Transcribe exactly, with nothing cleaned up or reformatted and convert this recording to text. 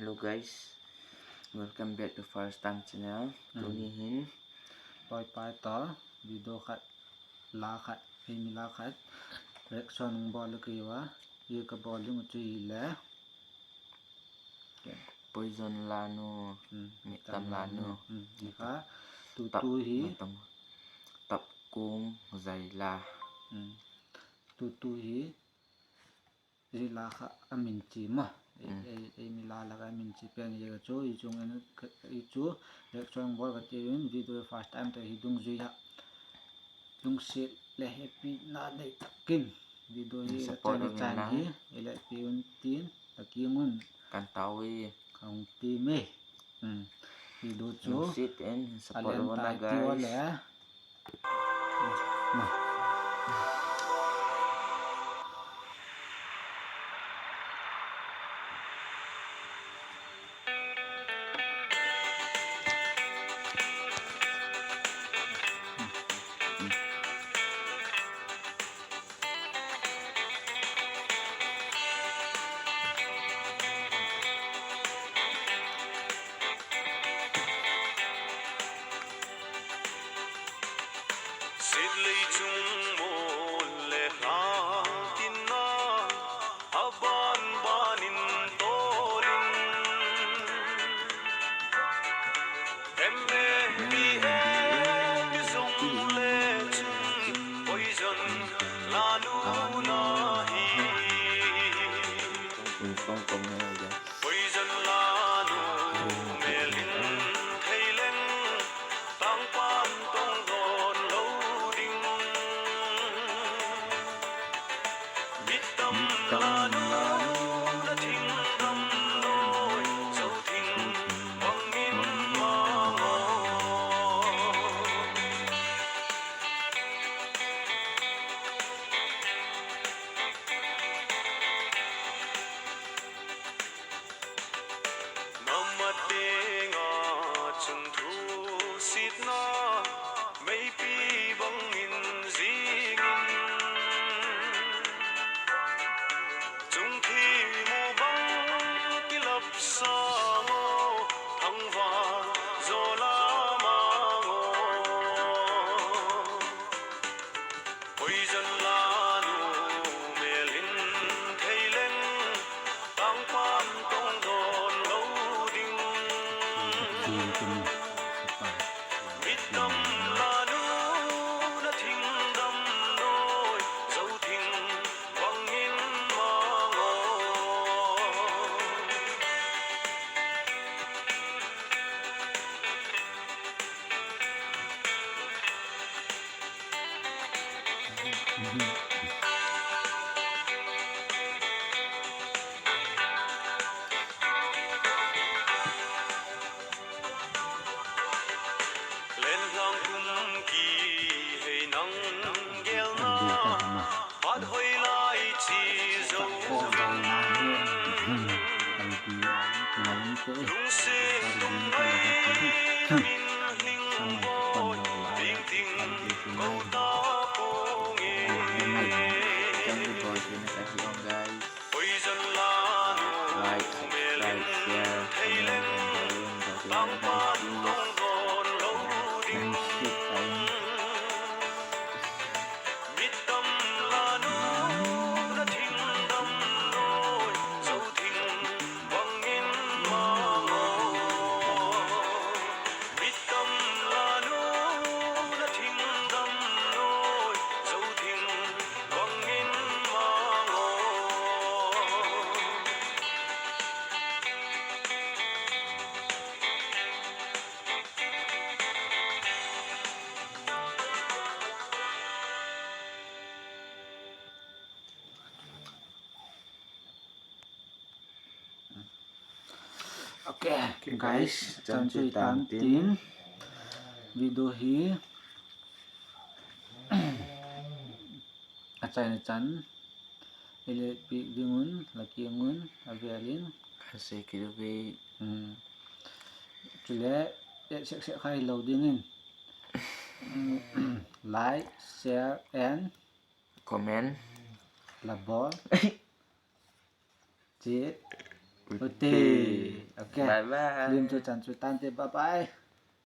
Hello guys, welcome back to First Time Channel. Tuni hin Poi pai to video khat, la khat, eimi la khat reaction hung bol le kei uva, hi ka bol ding u chu hile Poison la nu, Mitam la nu. Hi kha, tutu hi Tapkung Zaila. Tutu hi Zaila kha amin chi mo. Ei, ei, eimi la la kha amin chi pen hi ka chu, i chung en, i chu reaction bol ka ti in video first time to hi dungjui a lungset le happy na nei takin video hi support chan hi, i le pi un tin, takin un kan tao e. Kan ti me. Video chu lungset in support alen tai ti guys. Sitlei chung mol le hlang tin na, a ban ban in tol in. M A B A ti zong le chung poison la nu na hi. Poison la nu mel in thei leng, tangpan tong don lo ding. Mitam la nu na thing dam noi, zo thing bang in mang o. Namat ding a chung thu sit na, meipi bang in zing in. Chung thi mu bang kilap sa mo, thangvang zo la mang o. Poison la nu mel in thei leng, tangpan tong don lo ding. Mitam la nu na thing dam noi, zo thing bang in mang o. Lenlang kum kihei nang gelna, phat hoi lai chi zo vin. Lungset tung mai min hling boi, ting ting ko ta pong e. Poison la nu mel in thei leng, tangpan tong don lo ding. Mitam la nu na thing dam noi, zo thing bang in mang o. Mitam la nu na thing dam noi, zo thing bang in mang o. Okay, guys, chan chu i tan tin, video hi achaina chan i le pik ding un, la kiang un, avel in. Ka sei kit uve. Chule, et sek sek kha hi lo ding in. Like, share and comment. La bol. Che. Ute. Okay. Bye bye. Film chu chan chu tante, bye bye.